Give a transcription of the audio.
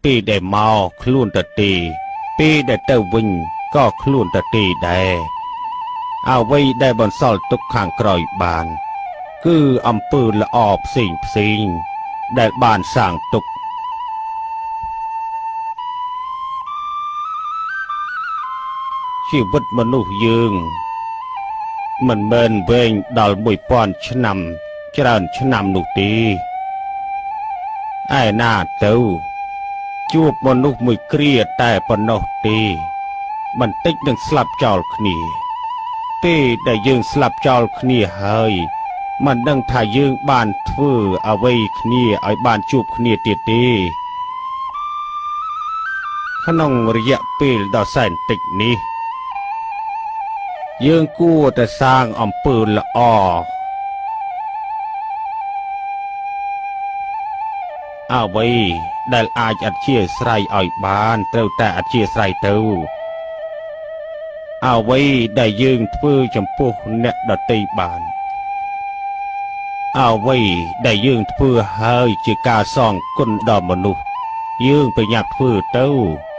ពេលដែលមកខ្លួនតទេ ពេលដែលទៅវិញក៏ខ្លួនតទេដែរ។ អ្វីដែលបន្សល់ទុកខាងក្រោយបាន គឺអំពើល្អផ្សេងផ្សេងដែលបានសាងទុក។ ជីវិតមនុស្សយើងមិនមែនវែងដល់1000ឆ្នាំច្រើនឆ្នាំនោះទេ ឯណាទៅជួបមនុស្សមួយគ្រាតែប៉ុណ្ណោះទេ បន្តិចនឹងស្លាប់ចោលគ្នា។ ពេលដែលយើងស្លាប់ចោលគ្នាហើយ មិនដឹងថាយើងបានធ្វើអ្វីគ្នាឲ្យបានជួបគ្នាទៀតទេ។ ក្នុងរយៈពេលដ៏សែនតិចនេះ យើងគួរតែសាងអំពើល្អ អ្វីដែលអាចអធិស្ឋានឲ្យបាន ត្រូវតែអធិស្ឋានទៅ។ អ្វីដែលយើងធ្វើចំពោះអ្នកដទៃបាន អ្វីដែលយើងធ្វើហើយជាការសងគុណដល់មនុស្ស យើងប្រញាប់ធ្វើទៅ។